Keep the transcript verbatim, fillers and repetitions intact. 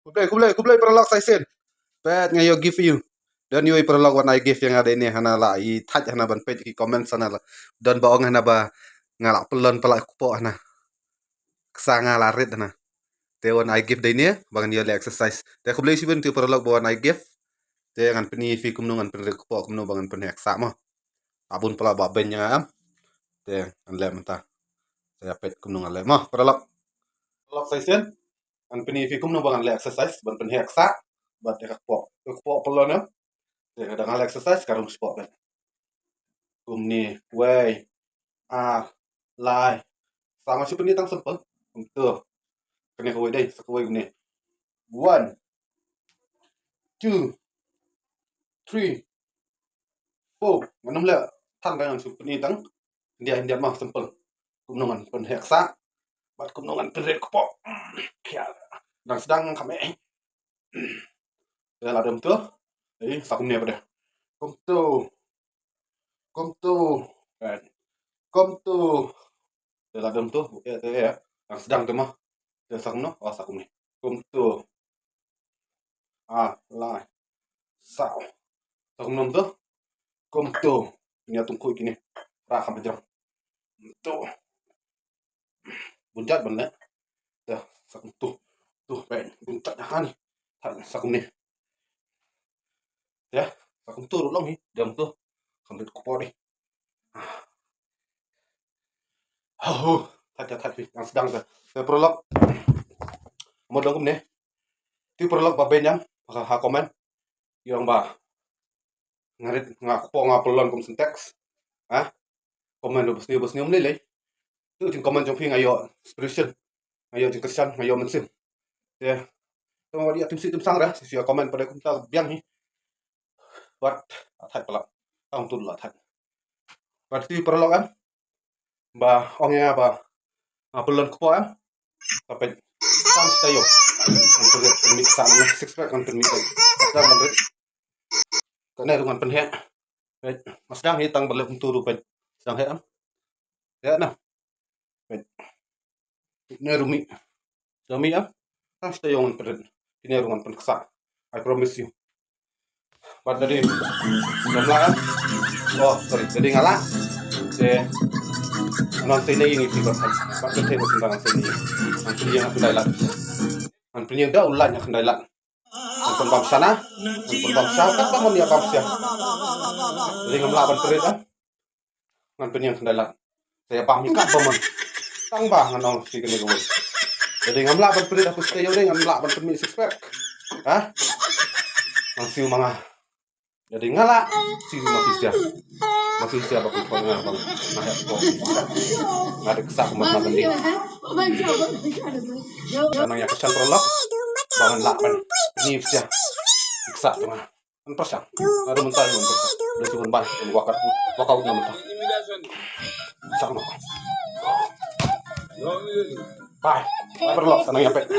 Khublei, khublei, khublei paralok sa shisien. Peit nga ïoh gift ïa u. Don ïoh paralok wan ai gift ïa nga dei ne hana la i thait hana ban peit ki comment hana la. Don ba ong hana ba nga la pynlong pala kpoh hana. Ksa nga la rit hana. Te wan ai gift dei ne ba ngan ïoh leh exercise. Te khublei shibun te paralok ba wan ai gift. Te ngan pyni phi kumno ngan pynrit kpoh kumno ba ngan pynheh ksa mo. Abun pala ba ben ïa nga am. Te ngan leh mynta. Te ïa peit kumno ngan leh mo paralok. Paralok sa shisien. Ngan pyni phi kumno ba ngan leh exercise ban pynheh ksa bad ïa ka kpoh. Ka kpoh pynlong ne. Te da ngan leh exercise ka rung sport ben. Kumne wei. Ar. Lai. Sa nga shu pyni tang simple. Kumto. Kane kawei dei, sa kawei kumne. One. Two. Three. Four. Ngan ym leh than ka ngan shu pyni tang. India, India mah simple. Kumno ngan pynheh ksa. Bad kumno ngan pynrit kpoh. Khia. Dang sdang kham eh. Te la dam tu. Eh, sa kumne pat de. Kumto. Kumto. Eh. Kumto. Te la dam tu. Eh, eh, eh. Dang sdang te mah. Te sa kumno. Oh, sa kumne. Kumto. Ah, lai. Sa. Sa kumno tu. Kumto. Kine tung khuid kine. Ra kham jrong. Tu. Bun jait ban leh. Te sa kumto. Tu, peit. Bun jait ha ni. Sa kumne. Te sa kumto ruh long hi. Dam tu. Kham rit kpoh dei. Ho, ho. Thait, thait, thait. Dang sdang te. Te paralok. Mo dang kumne. Te paralok ba ben ïa nga ha comment. Ïa nga ba nga rit nga kpoh nga pynlong kum Sintex. Ha? Comment ruh ba sniew ba sniew ym lei lei. Tu jingcomment jong phi nga ïoh inspiration. Nga ïoh jingkyrshan, nga ïoh mynsiem. Te. Te wat ïa tim sih tim sang re, shu ïa comment pat de kumta biang hi. Wat, la thait pala. Tang tu la thait. Wat ti paralok kan. Ba ong ïa ba. Nga pynlong kpoh kan. Ka peit. Tang stay yo. Ngan pynrit pynmih sa ngan six pack ngan pynmih peit. Tang ngan rit. Kane ruh ngan pynheh. Peit. Mas dang hi tang ba leh kumto ruh peit. Sdang heh am. Heh na. Peit. Ne ruh mih. Sdang mih am. Tang stay yo ngan pynrit. Kine ruh ngan pynksa. I promise you. Bad da dei ngam lah. Oh, sorry, da dei nga lah. Te ngan sei ne ïa ngi phi bad bad te bad ngan sei ne. Ngan pynïeng ha khyndai lad. Ngan pynïeng da u lad ha khyndai lad. Ngan pynbam shana. Ngan pynbam sha katba ngan ïa bam sha. Da dei ngam lah ban pynrit ah. Ngan pynïeng khyndai lad. Sa ïa bam hi katba mon. Tang ba ngan ong shi kane kawei. Da dei ngam lah ban pynrit ha phi stay yo dei ngam lah ban pynmih six pack. Ha? Ngan siew ma nga. Da dei nga lah siew ma phi sia. Ma phi sia ba pynthor nga ba nga heh kpoh. Nga dei ksa kumba nga ban dei. Sa nang ïa kyrshan paralok ba ngan lah ban pynmih sia. Ksa tu nga. Ngan pyrshang. Ado mynta ngan pyrshang. Da shu ban ban workout, workout na mynta. Sa nang. Bye. Bye paralok, sa nang ïa peit.